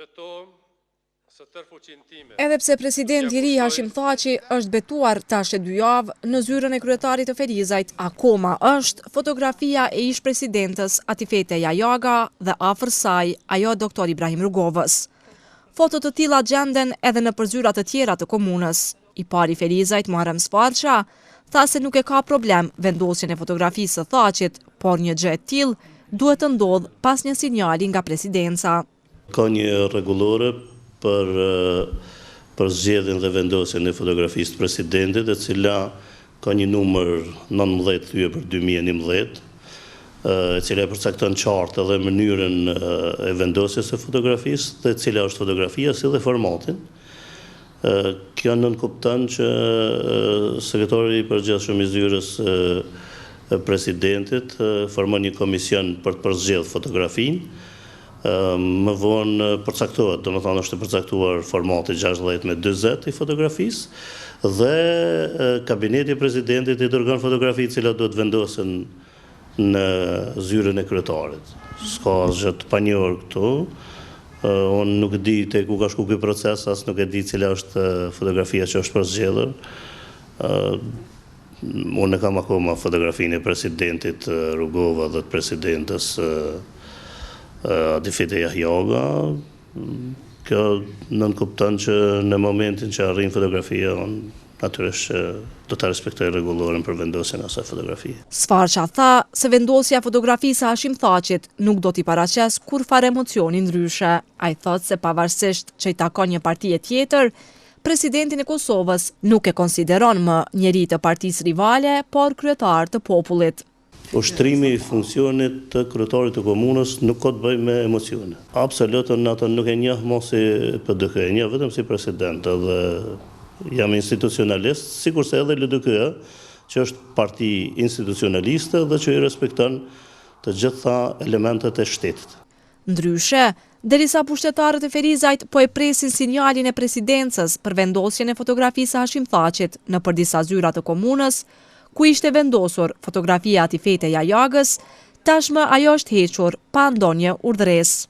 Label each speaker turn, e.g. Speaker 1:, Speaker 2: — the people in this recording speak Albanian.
Speaker 1: Betohem se tërë fuqinë time.
Speaker 2: Edhe pse presidenti i ri Hashim Thaçi është betuar tash e dy javë, në zyrën e kryetarit të Ferizajt akoma është fotografia e ish-presidentes Atifete Jahjaga dhe afër saj ajo e Doktor Ibrahim Rugovës. Foto të tilla gjenden edhe nëpër zyra të tjera të komunës. I pari i Ferizajt, Muharrem Sfarqa, tha se nuk e ka problem vendosjen e fotografisë së Thaçit, por një gjë e tillë duhet të ndodhë pas një sinjali nga presidenca.
Speaker 3: Ka një rregullore për përzgjedhjen dhe vendosjen e fotografisë të presidentit, e cila ka një numër 19 thye për 2011, e cila e përcakton qartë edhe mënyrën e vendosjes së fotografisë dhe cila është fotografia si dhe formatin. Kjo nënkupton që sekretari i përgjithshëm i zyrës së presidentit formon një komision për të përzgjedhur fotografinë. Më vonë përcaktohet, domethënë është e përcaktuar formati 60 me 40 i fotografisë dhe kabineti i presidentit i dërgon fotografitë të cilat duhet të vendosen në zyrën e kryetarit. S'ka asgjë të panjohur këtu. Unë nuk di te ku ka shku ky proces, as nuk e di cila është fotografia që është përzgjedhur. Unë e kam akoma fotografinë e presidentit Rugova dhe të presidentes Atifete Jahjaga. Kjo nënkupton që në momentin që arrin fotografia, unë natyrisht që do ta respektoj rregulloren për vendosjen e asaj fotografie.
Speaker 2: Sfarqa tha se vendosja e fotografisë së Hashim Thaçit nuk do t'i paraqesë kurrfarë emocioni ndryshe. Ai thotë se pavarësisht që i takon një partie tjetër, presidentin e Kosovës nuk e konsideron më njeri të partisë rivale, por kryetar të popullit.
Speaker 3: Ushtrimi i funksionit të kryetarit të komunës nuk ka të bëjë me emocione. Absolut unë atë nuk e njoh më si PDK, e njoh vetëm si president edhe jam institucionalist, sikurse edhe LDK-ja, që është parti institucionaliste dhe që i respekton të gjitha elementet e shtetit.
Speaker 2: Ndryshe, derisa pushtetarët e Ferizajt po e presin sinjalin e presidencës për vendosjen e fotografisë së Hashim Thaçit nëpër disa zyra të komunës, ku ishte vendosur fotografia e Atifete Jahjagës, tashmë ajo është hequr pa ndonjë urdhëresë.